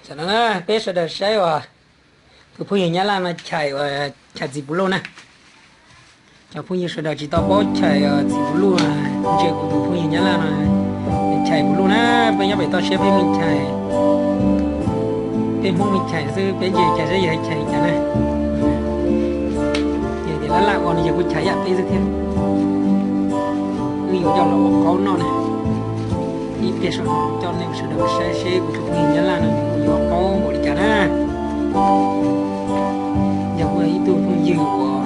Tam no peb sawv daws saib uas tus phooj ywg Nyab Laj no chais uas chais txiv puv luj na. Cov phooj ywg sawv daws tsis tau paub chais txiv puv luj, ntsia kuv tus phooj ywg Nyab Laj no chais puv luj na. Peb nyob pem toj siab peb me chais, peb Hmoob me chais xwb, peb ntsia chais saib yog chais cas na. Ces tias lab laj ua no yog kuj chais yam peb xwb thiab. Wb yuav coj los ua qaub noj na. Ib pliag saum no coj nej sawv daws saib seb kuv tus phooj ywg Nyab Laj no yuav ua qaub npaum li cas na. Yog kuv yog ib tug phooj ywg uas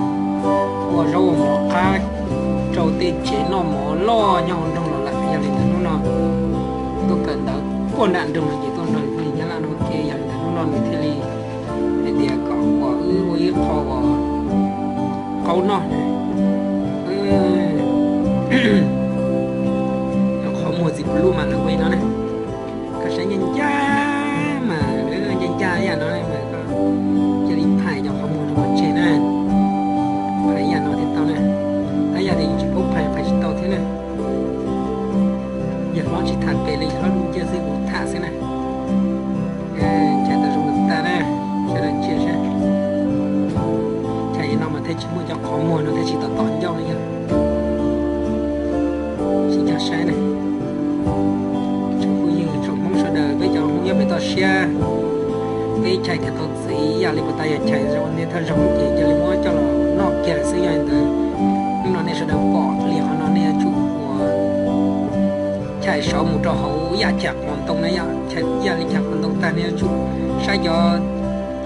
ua zaub ua mov qab rau tej tsev noj mov loj nyob hauv nroog los lawm, yog li ntawd hnub no tuaj kawm ntawv puag nram nroog no ces tuaj nrog phooj ywg Nyab Laj no ua ke, yog li ntawd hnub no nws thiaj li hais tias kom uas wb ua ib qho uas qaub noj. Qhov muag txiv puv luj mas lawv ua li no na. Koj saib ncaj ncaj mas, ncaj ncaj yam no mas koj cia li phais cov qhov muag no pov tseg na. Phais yam no thiaj tau na. Tab yog tias yus tsis paub phais, phais tsis tau thiab na. Yog hlob tsis tham pem li, yog hlob lub nciab xwb kuv tham xwb na. Chais tau zoo tag na, sawv daws ntsia saib. Chais no mas thiaj tsis muaj cov qhov muag no thiaj tsis tom tom ncauj li yog. Sib cog saib na. Tsoom phooj ywg tsoom Hmoob sawv daws, peb cov Hmoob nyob pem toj siab, peb chais tias tau txiv ib yam li puas tas yog chais zoo ua ntej thawj zaug ces cia li muab coj los noj kiag lawm xwb. Yog li ntawd hnub no nej sawv daws pom li qhov no nej yuav tsum ua chais saud mus rau hauv yam chais qos ntoo na, yam li chais qos ntoo tag nej yuav tsum saib cov,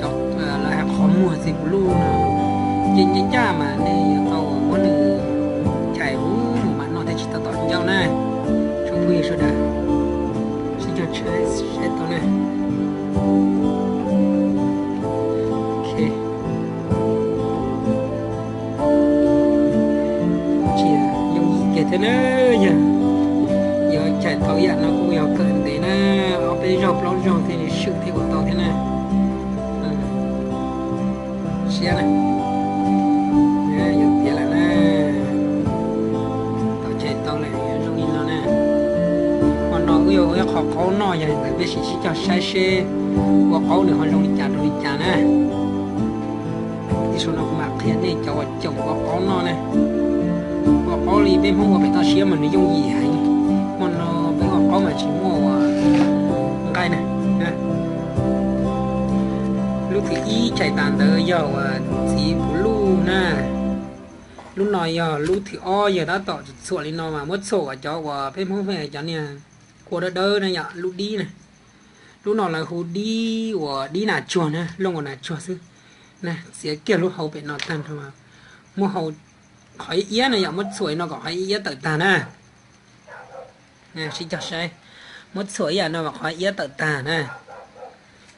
cov lawv hais qhov muag txiv puv luj no, ces ncaj ncaj mas nej yuav tau muab nws chais mus mas noj thiaj tsis tau tom ncauj na. Tsoom phooj ywg sawv daws sib cog saib tau na. Ntsia yooj yim kiag thiab na. Yog yuav chais tau yam no kuj yog kawm ntev na, ob peb zaug plaub zaug thiaj li swm thiaj ua tau thiab na. Siab na. Yuav tiav lawm na. Tau chais tau lawm zoo li no na. Hmo no wb yuav ua ib qho qaub noj, yog li ntawd peb sim sib cog saib seb ua qaub nws ho zoo li cas rau li cas na. Ib saum no kuv mam qhia nej cov uas coom ua qaub noj na. Ua qaub li peb Hmoob ua pem toj siab mas nws yooj yim heev. Hmo no peb ua qaub mas tsis muaj ua nqaij na. Lub thib ib chais tas ntawd yog uas txiv puv luj na. Lub no yog lub thib ob, yog tab tom txhuam li no mas muab txhuam kom cov uas peb Hmoob pheej cov niag kua dawb dawb na yom, lub dib na. Lub no lawv hu dib uas dib nas tsuag na, looj uas nas tsuag xwb. Na, txiav kiag lub hau pem no tag nrho, muab hau qhov iab iab na yom, muab txhuam li no kom qhov iab iab tawm tag na. Sib cog saib, muab txhuam ib yam no mas qhov iab tawm tag na.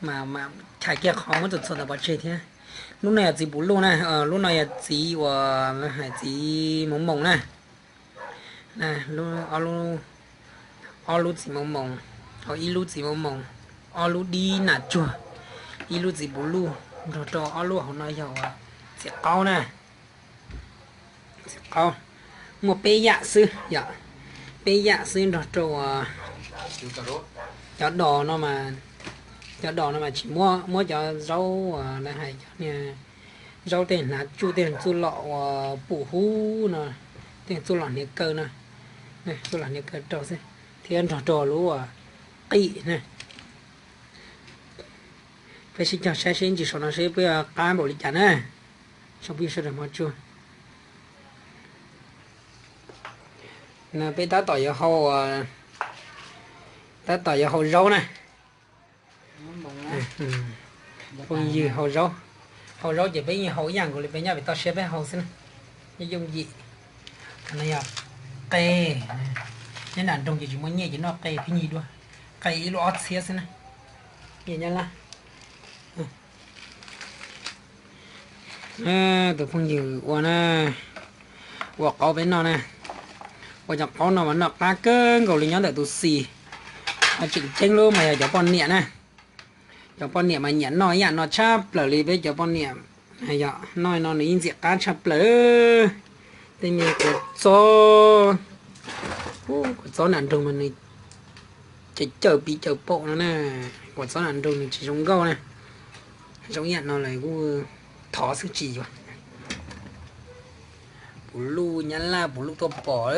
Mas chais kiag qhov muab txhuam txhuam ntawd pov tseg thiab. Lub no yog txiv puv luj na, lub no yog txiv uas hais txiv moov moos na. Ob lub txiv moov moos, ib lub txiv moov moos, ob lub dib nas tsuag, ib lub txiv puv luj, nrog rau ob lub hauv no yog uas txiv qaub na. Txiv qaub muaj peb yam xwb yom, peb yam xwb nrog rau uas cov dos no mas, cov dos no mas tsis muab, muab cov zaub uas lawv hais cov niag zaub tej hnav tsuj tej txuj lom uas pum hub no, tej txuj lom hniav kaw no, txuj lom hniav kaw rau xwb, thiab nrog rau lub uas qij na. Peb sib cog saib seb ntsis saum no seb peb qab npaum li cas na. Tsoom phooj ywg sawv daws hmov tshua. Peb tab tom yuav hau, tab tom yuav hau zaub na. Phooj ywg hau zaub, hau zaub ces peb yeej hau ib yam nkaus li peb nyob pem toj siab peb hau xwb na. Yooj yim. Qhov no yog qe, nyob nram nroog ces tsis muaj nyiaj ces noj qe phib nyuag dua, qe ib lub ob txhiab xwb na. Nyiaj Nyab Laj. Tus phooj ywg ua na, ua qaub peb noj na. Ua cov qaub no mas noj qab kawg nkaus li nyob ntawm tus xis. Tseem ceeb lub mas yog cov poj niam na. Cov poj niam mas nyiam noj ib yam no tshaj plaws li peb cov poj niam. Yog noj no nws yeej ntxim qab tshaj plaws. Tej me kua txob, kua txob nram nroog mas nws cawm cawm piv cawm paum no na. Kuv txob nam nrug nws tsis zoo nkauj na. Zoo ib yam no lawm kuj thov xwb tsis yuav. Puv luj nyab laj puv luj tuaj pom.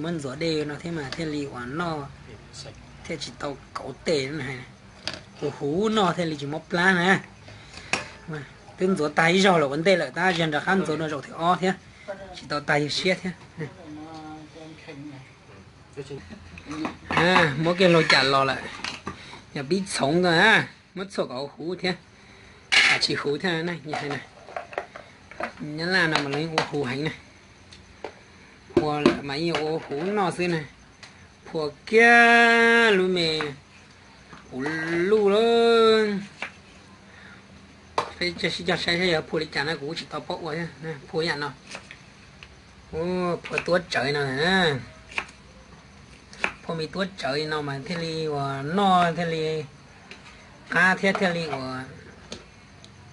Muab ntxuav dej no thiab mas thiaj li uas noj thiaj tsis tau kauv tes. Ua huv noj thiaj li tsis mob plab na. Twb ntxuav tag ib zaug lawm ua ntej lawm tab sis nram qab ntxuav no zaum thib ob thiab, tsis tau tag yawg siab thiab. Muab kiag luag cam los lawm, yog pib txhoov ntag, muab txhuam kom huv thiab, tsis huv thiab. Nyab laj no mas lawv ua huv heev na. Ua lawm mas yeej ua huv noj xwb na. Phua kiag lub me puv luj lawm. Peb sib cog saib saib yog phua li cas na, kuv tsis tau paub ua thiab. Phua yam no, phua tuab tsawv no. Phua me tuab tsawv no mas thiaj li uas noj thiaj li qab thiab thiaj li uas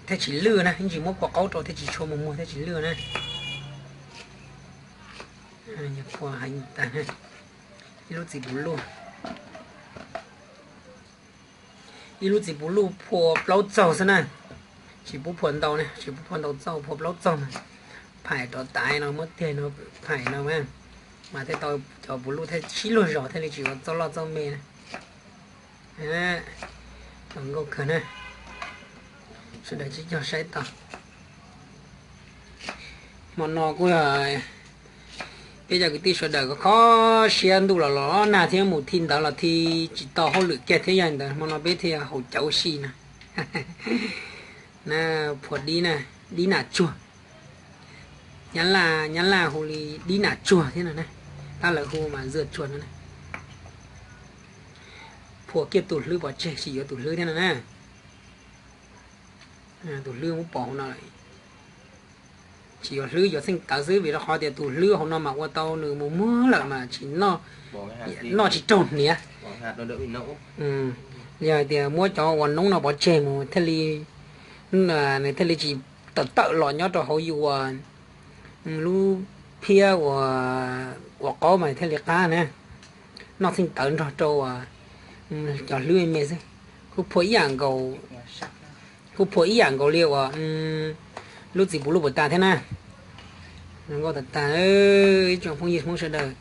thiaj tsis lwj na, yeej tsis muab kua qaub rau thiaj tsis tshua mus muag thiaj tsis lwj na. Phua heev tas. Ib lub txiv puv luj, ib lub txiv puv luj phua plaub txaug xwb na, tsis pub phua ntau na, tsis pub phua ntau txaug, phua plaub txaug na. Phais rov tav no muab tiag no, phais no mas thiaj tau cov puv luj thiaj sib luag zos thiaj li tsis ua txoj loj txoj me na. Zoo nkauj kawg na. Sawv daws sib cog saib tau. Hmo no kuj yog peb cov kwv tij sawv daws kho kho siab ntuj los los nag thiab mus thi ntawv los thi tsis tau hauj lwm kiag thiab yog ntawd hmo no peb thiaj haus cawv ua si na. Na, phua dib na, dib nam tsuag. Nyab laj, nyab laj hu li dib nam tsuag thiab no na, tab lawv hu mas zaj tsuag no na. Phua kiag tus hlwb pov tseg, tsis yuav tus hlwb thiab no na. Tus hlwb muab pov hauv no lawm. Tsis yuav hlwb, yuav txheej tawv xwb vim rau qhov tias tus hlwb hauv no mas ua tau nws mus muag lawm mas tsis noj, noj tsis raug hniav. Yog hais tias muab cov uas noob no pov tseg mus thiaj li, nws thiaj li tsis tawm tawm los nyob rau hauv yus uas lub phiab uas ua qaub mas thiaj li qab na. Noj txheej tawv nrog rau uas cov hlwb me me xwb. Kuj phua ib yam nkaus, kuj phua ib yam nkaus li uas lub txiv puv luj puas tas thiab na. Zoo nkauj tas tas, ib tsoom phooj ywg Hmoob sawv daws,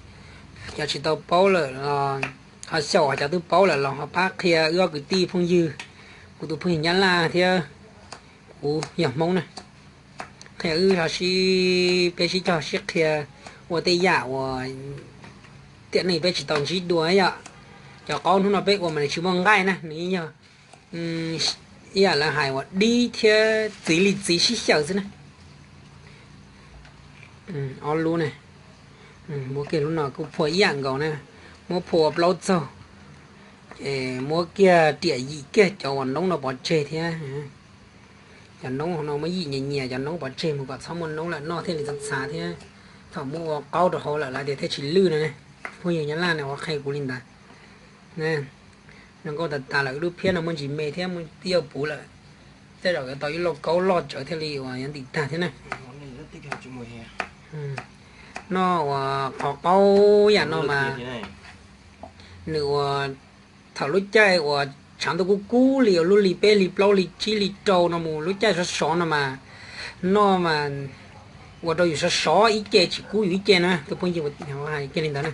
cov tsis tau paub lawm los ho xyaum, cov twb paub lawm los ho pab qhia wb ob kwv tij phooj ywg, kuv tus phooj ywg Nyab Laj thiab kuv yog Hmoob na. Qhia wb ho sib, peb sib cog sib qhia ua tej yam uas tiam neej peb tsis tau ntsib dua yom. Cov qaub hnub no peb ua mas nws tsis muaj nqaij na, nws yeej yog ib yam lawv hais uas dib thiab txiv li txiv sib xyaw xwb na. Ob lub ne, muab kiag lub no kuj phua ib yam nkaus na, muab phua ua plaub txaug, ces muab kiag riam yim kiag cov uas noob no pov tseg thiab. Cov noob hauv no muab yim nyias nyias cov noob pov tseg mus kom txhob muaj noob lawm noj thiaj li txav txav thiab. Thaum muab ua qaub rau hauv lawm lawv tias thiaj tsis lwj no ne. Phooj ywg Nyab Laj ne uas qhia kuv li ntawd. Zoo nkauj tas tas lawm, wb lub phiab no muaj ntsis me thiab muaj tib yaj puv lawm. Tej zaum yuav tau ib lauj kaub loj tsawv thiaj li uas yuav ntim tag thiab na. Noj uas qhov qaub yam no mas nws uas thaum lub caij uas tshav ntuj kub kub li uas lub hli peb hli plaub hli tsib hli rau no mus lub caij sov sov no mas noj mas ua rau yus sov sov ib ce tsis kub yus ib ce na. Tus phooj ywg hais kiag li ntawd na.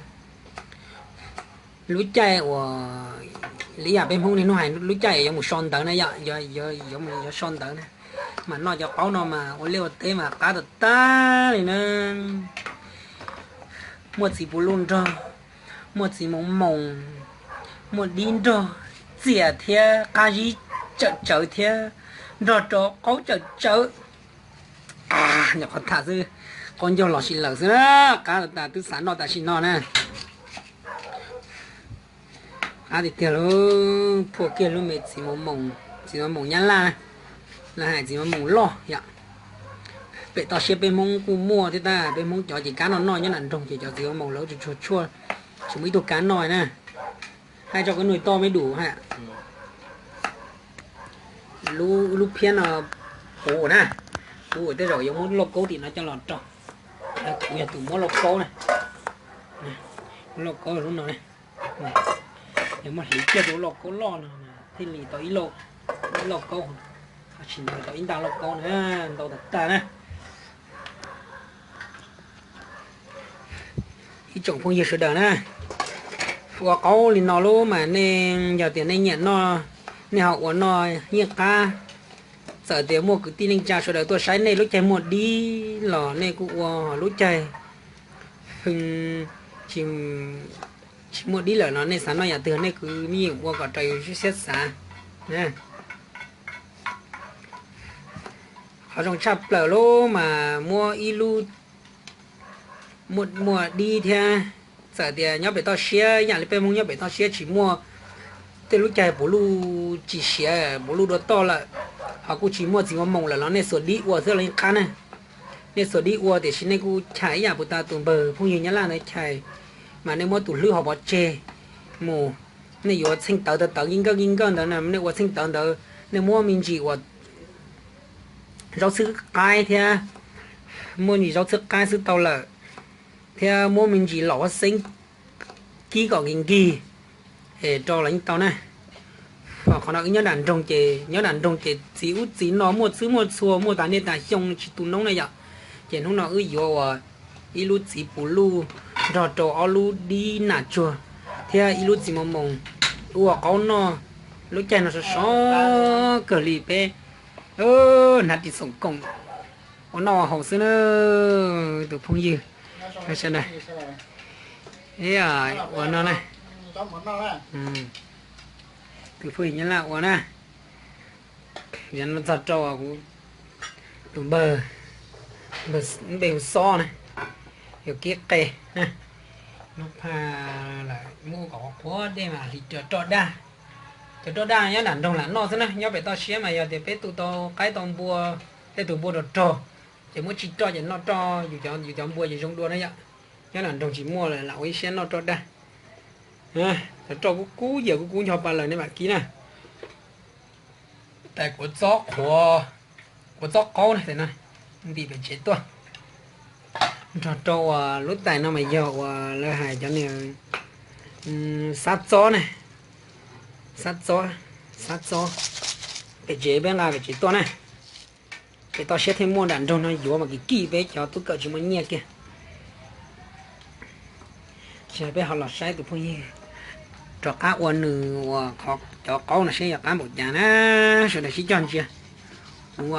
Lub caij uas li yam peb Hmoob niaj hnub hais lub caij yuav mus so ntawv na yom, yuav so ntawv na, mas noj cov qaub no mas ua liaj ua teb mas qab tas tas li na. Muaj txiv puv luj nrog, muaj txiv moov moos, muaj dib nrog, txias thiab qab zib tsawm tsawv thiab nrog rau qaub tsawm tsawv. Nyuam qhuav tham xwb, qaub ncaug los sis lawm xwb na, qab tas tas twb xav noj tam sim no na. Qab tiag tiag lauj, phua kiag lub me txiv moov moos, txiv moov moos Nyab Laj, lawv hais txiv moov moos loj yom. Pem toj siab peb Hmoob kuj muaj thiab tab peb Hmoob cov ces kab noj noj nyob nram nroog ces cov txiv moov moos lawv tsuag tsuag tshuaj, tsis muaj ib tug kab noj na. Hais tso koj nuj toj meb dum ha. Lub phiab no puv na, puv tej zaum yuav muab lauj kaub tim no coj los rau. Kuv yog tus muab lauj kaub na, muab lauj kaub lub no na, yog muab hliv kiag rau lauj kaub loj no thiaj li tau ib lauj, ib lauj kaub, ho tsis ntau tau ib nta lauj kaub na, ntau tag tag na. Ib tsoom phooj ywg sawv daws na, ua qaub li no lub mas nej yog tias nej nyiam noj, nej ho ua noj yeej qab. Txawm tias muaj kwv tij neej tsa sawv daws tuaj saib nej lub caij muaj dib los nej kuj ua, ho lub caij tsis muaj dib lawm no nej xav noj yam twg nej kwv yeej ua kom raws yus siab xav. Qhov zoo tshaj plaws lub mas muab ib lub muaj dib thiab. Txawm tias nyob pem toj siab, yam li peb Hmoob nyob pem toj siab tsis muaj tej lub caij puv luj tsis siav puv luj dua toj lawm, ho kuj tsis muaj txiv mos moos lawm los nej xuas dib ua xwb los yeej qab na. Nej xuas dib ua tiam sis nej kuj chais ib yam puas tas tus npawg phooj ywg Nyab Laj ntawd chais, mas nej muab tus hlwb ho pov tseg mus, nej yuav txheej tawv tawv tawv nkij nkawj nkij nkawj ntawd na, nej ua txheej tawv ntawd, nej muab me ntsis uas zaub txhwb qaib thiab, muab me ntsis zaub txhwb qaib xwb tau lawm, thiab muab me ntsis los huab xeeb kib kom nkig nkig es rau los yeej tau na. Qhov no wb nyob nram nroog ces, nyob nram nroog ces txiv ub txiv no muaj txwb muaj txhua muaj tas niaj tas xyoo tsis tu noob na yom. Ces hnub no wb yuav uas ib lub txiv puv luj nrog rau ob lub dib nas tsuag thiab ib lub txiv mos moos ua qaub noj lub caij no sov sov kawg li peb hnav ris xoom koom ua noj ua haus xwb na. Tus phooj ywg sawv daws, ua no na, tus phooj ywg Nyab Laj ua na. Yog no txog rau kuv tus npawg, npe hu Xob na, yog kib qe. Lub phaj lawm muab kom qhuav dej mas hliv cov roj daj. Cov roj daj nyob nram nroog lam noj xwb na, nyob pem toj siab mas yog tias peb tu tau qaib tau npua, tej tus npua rog rog, ces muab tsis roj ces noj roj, yus cov npua ces zoo dua na yom. Nyob nram nroog tsis muaj lawm lam ua ib siab noj roj daj. Cov roj kub kub yawm kub kub ncho pa lawm nej mam kib na. Tais kuav txob qhuav, kuav txob qaub na, ntim pem tsev tuaj. Nrog rau uas lub tais no mas yog uas lawv hais cov niag xab txob ne, xab txob, xab txob. Pem tsev peb nqa pem tsev tuaj na. Pem toj siab thiaj muaj, nram nroog no yuav mas kim kim peb cov tub kawm tsis muaj nyiaj kiag. Ces peb ho los saib tus phooj ywg rov qab ua nws uas cov qaub no seb yog qab npaum cas na. Sawv daws sib cog ntsia. Kuv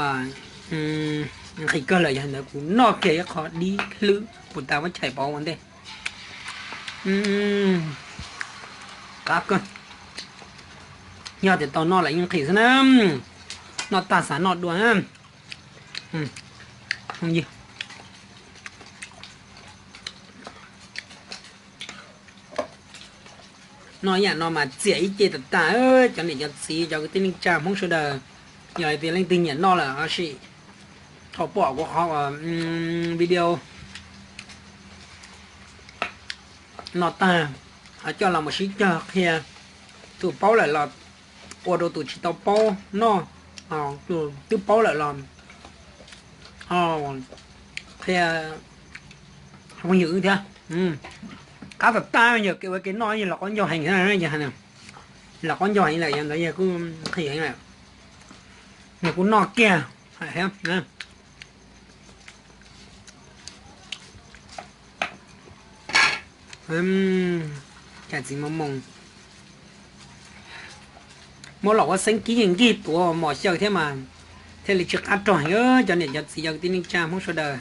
nqhis kawg lawm, yog ntawd kuv noj kiag ib qho dib hlwb puas tas muab chais pauv ua ntej. Qab kawg. Yog tias tau noj lawm yeej nqhis xwb na. Noj tag xav noj dua na. Noj yam no mas txiam ib ce tas tas, cov niam cov txiv cov kwv tij neej tsa Hmoob sawv daws. Yog hais tias leej twg nyiam noj lawm ho sim thaum pom kuv qhov video no tag, ho coj los mus sib cog qhia. Tus paub lawm los ua rau tus tsis tau paub noj, tus twb paub lawm los qhia phooj ywg wb thiab. Qab tas tas, yog kev ua kev noj yog los qaub ncaug heev, yog los qaub ncaug heev lawm, yog ntawd yog kuj nqhis heev lawm. Yog kuj noj kiag. Cas txiv mos moos muab los ua xeeb kib nkig tuav mos xyaw thiab mas thiaj li tsis qab rog heev. Cov niam cov txiv cov kwv tij neej tsa Hmoob sawv daws,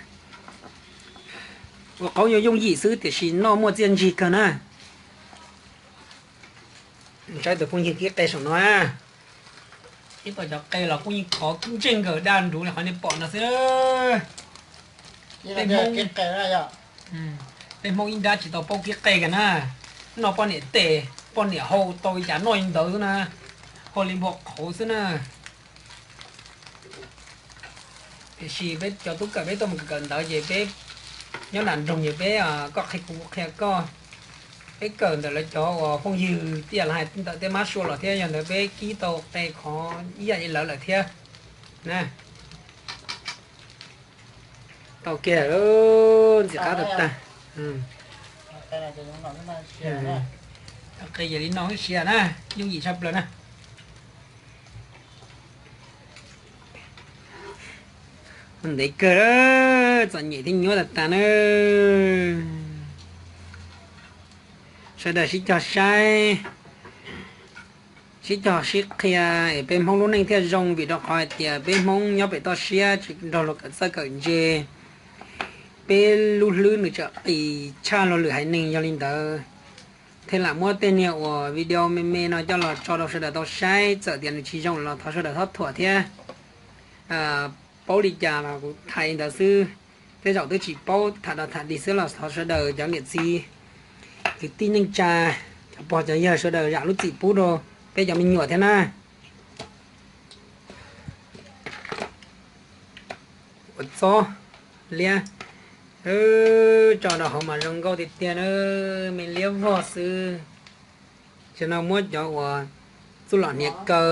ua qaub yooj yooj yim xwb tiam sis noj muaj txiaj ntsig kawg na. Saib tus phooj ywg kib qe saum no. Ib tau cov qe los kuj yeej khov ntseej nkaws daj nruv li qhov nej pom no xwb. Peb Hmoob, peb Hmoob ib nrab tsis tau paub kib qe kiag na. Noj poj niam tes, poj niam hau tau li cas noj li ntawd xwb na, hau li npua qhauv xwb na. Tiam sis peb cov tub kawm peb tuaj mus kawm ntawv ces peb nyob nram nroog ces peb koj qhia kuv kuv qhia koj. Peb kawm ntawm lawv cov uas phooj ywg tiaj los hais ntawm tej mab sua los thiab, yog ntawd peb kib tau qe khov ib yam li lawv lawm thiab na. Ok, ntxim qab tag tag. Qi yog li no sia na, yooj yim tshaj plaws na. Ntev kawg, txom nyem thiab nyuaj tag tag na. Sawv daws sib cog saib, sib cog sib qhia es peb Hmoob lub neej thiaj zoo, vim rau qhov hais tias peb Hmoob nyob pem toj siab tsis nrog luag kawm txawj kawm ntse. Peb lub hlwb nws tseem qis tshaj luag lwm haiv neeg, yog li ntawd thiaj lam muab tej niag uas video me me no coj los tso rau sawv daws tau saib, txawm tias nws tsis zoo los thov sawv daws txhob thuam thiab. Paub li cas los kuv tham li ntawd xwb, tej zaum twb tsis paub tham dog tham dig xwb los thov sawv daws cov niam txiv kwv tij neej tsa, cov pog cov yawg sawv daws zam lub txim pub rau peb cov me nyuam thiab na. Ua txob liab, tso rau hauv mas zoo nkauj tiag tiag na, me liab vog xwb. Tam no muab cov uas txuj lom hniav kaw,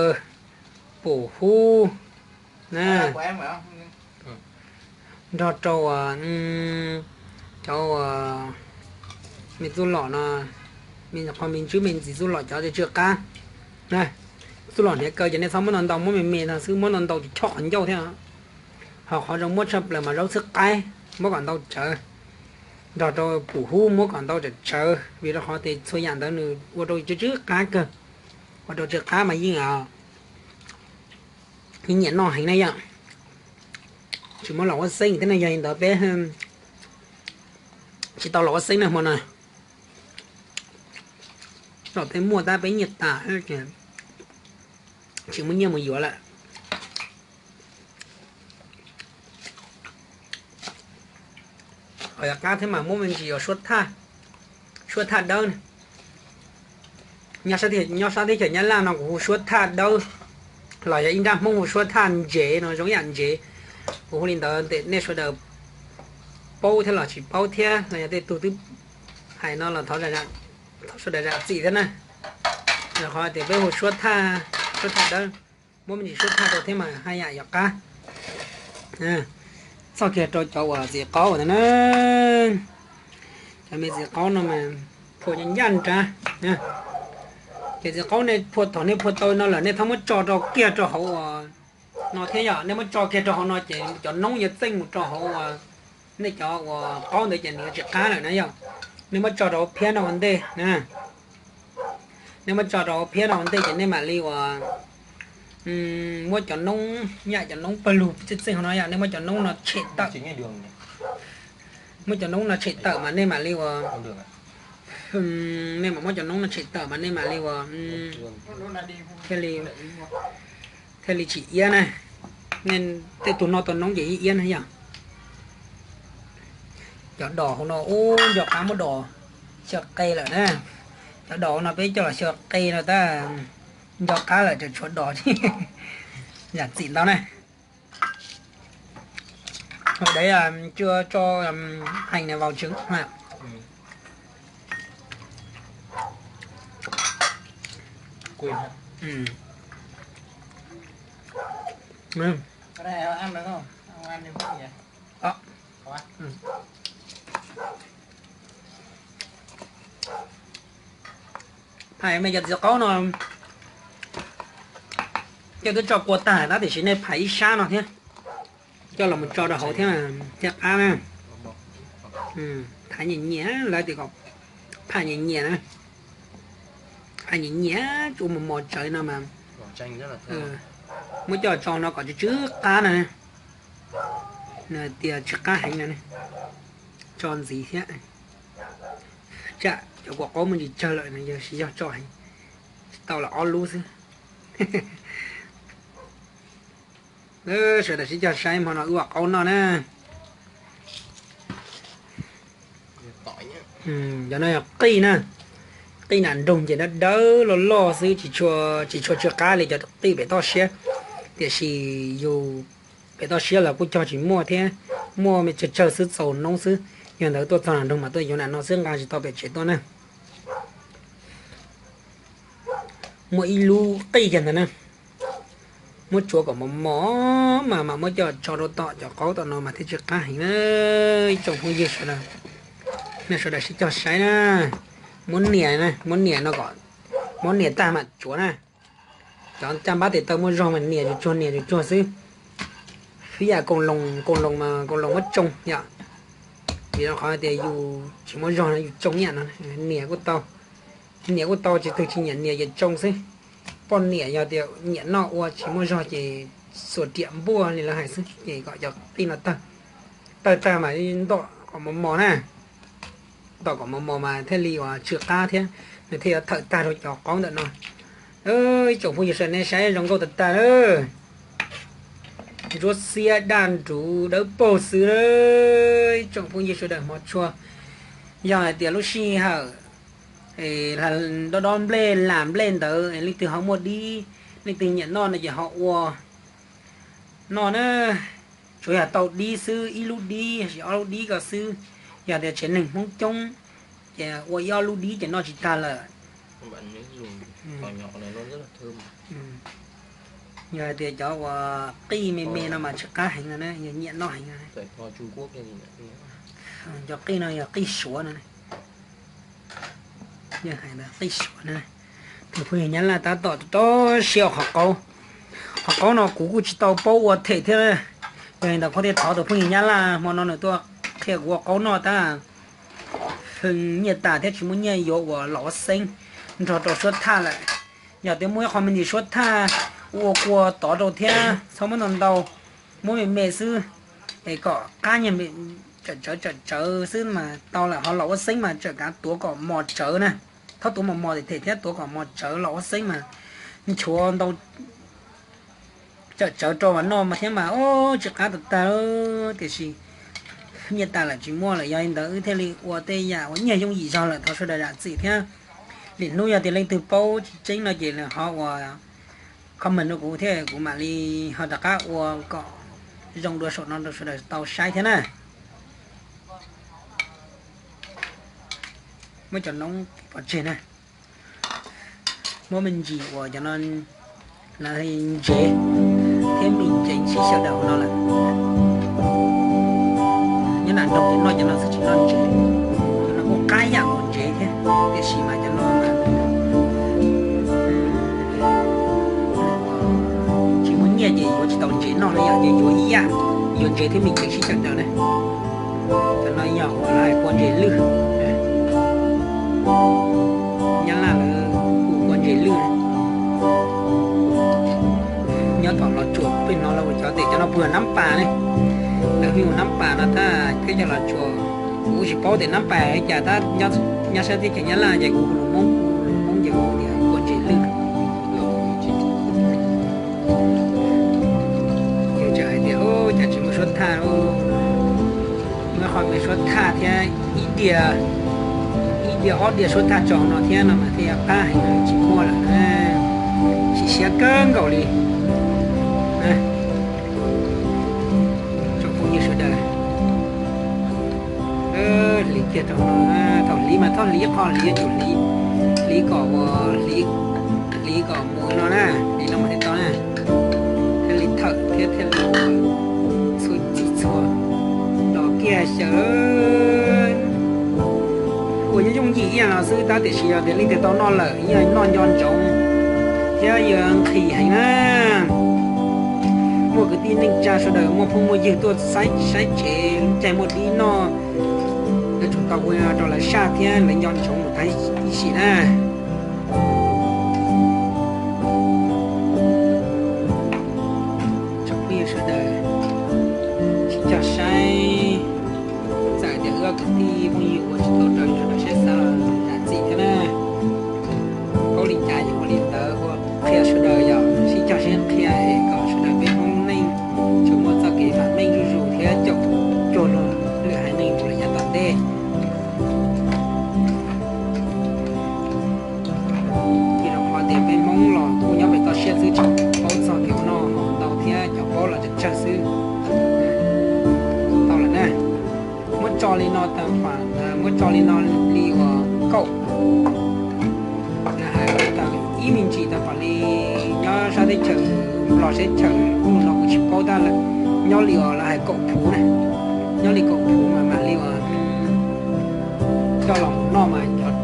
pum hub na, nrog rau uas cov uas me txuj lom no, me qhov me ntswb me ntxiv txuj lom cov tsw qab. Txuj lom hniav kaw ces nej txhob muab ntau ntau, muab me me no xwb, muab ntau ntau ces chob qhov ncauj thiab. Ho qhov zoo muab tshaj plaws mas zaub txhwb qaib, muab kom ntau tsawv, nrog rau pum hub muab kom ntau tsawv tsawv, vim rau qhov tias txhua yam ntawd nws ua rau tsw tsw qab kawg, ua rau tsw qab mas yeej nyiam noj heev na yom. Tsis muab los ua xeeb thiab na, yog li ntawd peb tsis tau los ua xeeb na hmo no. Los tej muaj tab peb nyiaj tas, tsis muaj nyiaj mus yuav lawm. Ho yog qab thiab mas muab me ntsis yuav suab thaj, suab thaj dawb. Nyob sab teb chaws Nyab Laj no kuv hu suab thaj dawb, los yog ib nrab Hmoob hu suab thaj ntsev no, zoo ib yam ntsev. Kuv hu li ntawd tes nej sawv daws paub thiab los tsis paub thiab, los yog tej tug twb hais no los thov sawv daws zam txim thiab na. Rau qhov tias peb hu suab thaj, suab thaj dawb, muab me ntsis suab thaj rau thiab mas haj yam yog qab. Txog kiag rau cov uas txiv qaub ntawd na, cov me txiv qaub no mas phua ncaj nrad. Ces txiv qaub nej phua thaum nej phua tau no lawm nej txhob muab tso rau kiag rau hauv uas no thiab yom. Nej muab tso kiag rau hauv no ces cov noob yuav txeej mus rau hauv uas nej cov uas qaub ntawd ces nws yuav tsis qab lawm na yom. Nej muab tso rau hauv phiab no ua ntej na. Nej muab tso rau hauv phiab no ua ntej ces nej mam li uas muab cov noob, yam cov noob pawg lug txeej txeej hauv no yom, nej muab cov noob no tshem tawm. Muab cov noob no tshem tawm mas nej mam li uas, nej mam muab cov noob no tshem tawm mas nej mam li uas thiaj li, thiaj li tsis iab na. Nej tej tug noj tau noob ces yeej iab na yom. Cov dos hauv no ub nco qab muab dos xyaw qe lawm na. Cov dos hauv no peb coj los xyaw qe no tab nco qab lawm, tseem tshuav dos. Zam txim ntau na. Hồi đấy à, chưa cho ừm, hành này vào trứng hả? Quên hả? Ừ. Ừ. Cái này ăn được không? Không ăn thì không nhỉ? Đó. Có. Ừ. Phais me cov txiv qaub no, coj twb tso kua tag tab tiam sis nej phais ib sab no thiab, coj los mus tso rau hauv thiab, thiaj qab na. Phais nyias nyias, lawv tias kom phais nyias nyias na. Phais nyias nyias, ua mos mos tsawv no mas muab coj tso no kom tsw tsw qab na. Nws tias tsw qab heev no, tso ntxiv thiab. Tsam cov kua qaub muaj ntsis tsawg lawm no, yog tsis yog tso heev, tau los ob lub xwb. Sawv daws sib cog saib hmo no wb ua qaub noj na. Cov no yog qij na, qij nam nroog ces dawb dawb loj loj xwb, tsis tshua tsw qab li cov qij pem toj siab. Tiam sis yus pem toj siab los kuj cog tsis muaj thiab, muaj me tsawg tsawg xwb txaus noob xwb. Yog ntawd tuaj txog nam nroog mas tuaj yuav nam no xwb, nqa tsis tau pem tsev tuaj na. Muaj ib lub qij kiag ntawd na. Muab tsuav kom mos mos mas mam muab coj tso rau tom cov qaub tom no mas thiaj tsis qab heev na. Ib tsoom phooj ywg sawv daws, nej sawv daws sib cog saib na. Muab nias, muab nias no kom, muab nias tag mam tsuav na. Cov caj npab tes taw muaj zog mas nias tsuag tsuag nias tsuag tsuag xwb. Ib yam koos loos, koos loos mas koos loos muab tsoo yom. Vim rau qhov tias yus tsis muaj zog no yus tsoo ib yam no, nias kuj tau, nias kuj tau, tsis twg tsis nyiam nias ces tsoo xwb. Poj niam yog tias nyiam noj ua tsis muaj zog ces xuas riam npuaj li lawv hais xwb ces kom cov qij no tawg, tawg tag mas ntom kom mos mos na. Ntom kom mos mos mas thiaj li uas tsw qab thiab nws thiaj yuav thawm tag rau cov qaub ntawm no. Ib tsoom phooj ywg sawv daws nej saib zoo nkauj tag tag lawm. Ntsuab xiab daj nruv dawb paug xwb. Ib tsoom phooj ywg sawv daws hmov tshua, yog hais tias lub sij hawm dob dob nplej lam nplej ntawd leej twg ho muaj dib, leej twg nyiam noj no ces ho ua noj na. Tsuav yog tau dib xwb, ib lub dib, ob lub dib ko xwb. Yog tias tsev neeg Hmoob coob ces ua ib ob lub dib ces noj tsis tag lawm. Yog hais tias cov uas qij me me no mas tsis qab heev no na, yog nyiam noj heev no. Cov qij no yog qij Suav no. Yog hais tias qij Suav no. Tus phooj ywg Nyab Laj tab tom rau siab qhov qaub. Qhov qaub no kuv kuj tsis tau paub ua them thiab. Yog li ntawd kuv thiaj thov tus phooj ywg Nyab Laj hmo no nws tuaj qhia kuv ua qaub noj tab. Nyiaj tas thiab tsis muaj nyiaj yuav uas los ua xeeb nrog rau suab thaj lawm. Yog tias muaj ib qho me ntsis suab thaj ua kua tod rau thiab txhob muab ntau ntau, muab me me xwb es kom qab nyiaj tsawm tsawv tsawm tsawv xwb mas tau lawm, ho los ua xeeb mas tsawm kav tuav kom mos tsawv na. Txhob tuav mos mos them them thiab tuav kom mos tsawv, los ua xeeb mas nchuav ntau tsawm tsawv rau mas noj mas thiab mas tsis qab tag tag. Tiam sis nyiaj tas lawm tsis muaj lawm, yog li ntawd wb thiaj li ua tej yam uas nyiaj yooj yim zog lawm, thov sawv daws zam txim thiab. Lwm hnub yog tias leej twg paub tseeb no ces ho ua comment rau kuv thiab kuv mam li ho rov qab ua kom zoo dua saum no rau sawv daws tau saib thiab na. Muab cov noob pov tseg na. Muab me ntsis uas cov no lawv ntsev thiab me ceev sib xyaw daws no lawm. Nyob nram nroog ces noj cov no xwb tsis noj ntsev. Cov no kuj qab yam uas ntsev thiab, tiam sis mas cov no tsis muaj nyiaj ces yuav tsis tau ntsev noj li yom, ces yuav ib yam, yuav ntsev thiab me ceev sib xyaw daws na. Cov no yog uas lawv hais kua ntses lwj, Nyab Laj lawv hu kua ntses lwj. Nyob tom Los Tsuas peb hnov lawv hu cov tes cov no puag Nab Pas ne, lawv hu Nab Pas no tab, peb cov Los Tsuas kuv tsis paub tias Nab Pas li cas tab, nyob sab teb chaws Nyab Laj ces kuv hu lus Hmoob, hu lus Hmoob ces kuv tias kua ntses lwj. Ces tseem hais tias cas tsis muaj suab thaj, muaj qhov me suab thaj thiab ib diav, ib diav ob diav suab thaj tso no thiab no mas thiaj qab heev, tsis muaj lawm na. Chim siab kawg nkaus li. Tsoom phooj ywg sawv daws, hliv kiag rau no, thaum hliv mas txhob hliv qho hliv, yuav tsum hliv, hliv kom ua, hliv kom mus no na, hliv no mas thiaj tau na. Thiaj li thawm thiab thiaj li txhua txhij txhua los kiag xyaw. Ua yooj yooj yim ib yam no xwb tab tiam sis yog tias leej twg tau noj lawm yeej noj nco ntsoov thiab yuav nqhis heev na. Muaj kwv tij neej tsa sawv daws muaj phooj muaj ywg tuaj saib tsev lub caij muaj dib noj, yuav tsum tau ua rau lawv saj thiab lawv nco ntsoov mus tag ib sim na. Tsoom phooj ywg sawv daws, sib cog saib, txawm tias wb ob kwv tij phooj ywg ua tsis tau raws sawv daws siab xav los zam txim thiab na. Paub li cas yuav ua li ntawd, ua qhia sawv daws yog sib cog siab qhia es kom sawv daws peb Hmoob neej tsuas muaj txoj kev vam meej zuj zus thiab caum cuag luag lwm haiv neeg mus lawm yav tom ntej. Vim rau qhov tias peb Hmoob los kuj nyob pem toj siab xwb tsis paub txog kev ua noj haus ntau thiab cov paub los tsawg tsawg xwb. Tau lawm na. Muab tso li no tau, muab tso li no li uas kaum, hais tau ib me ntsis tau kom li nyob sab teb chaws Los seb chaw ub no kuv tsis paub tab lawm. Nyob li uas lawv hais kaum phuv na, nyob li kaum phuv mas mam li uas coj los noj mas cov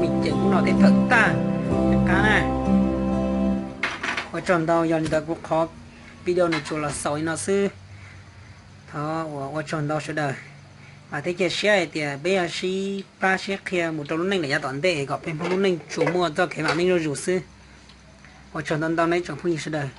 me ceem ub no tej tawm tag qab na. Ua tsaug ntau, yog li ntawd kuv qhov video nws tsuas los xaus li no xwb. Thov ua ua tsaug ntau sawv daws, vam thiab cia siab hais tias peb yuav sib pab sib qhia mus rau lub neej lawm yav tom ntej kom peb Hmoob lub neej tsuas muaj txoj kev vam meej zuj zus xwb. Ua tsaug ntau ntau nej tsoom phooj ywg sawv daws.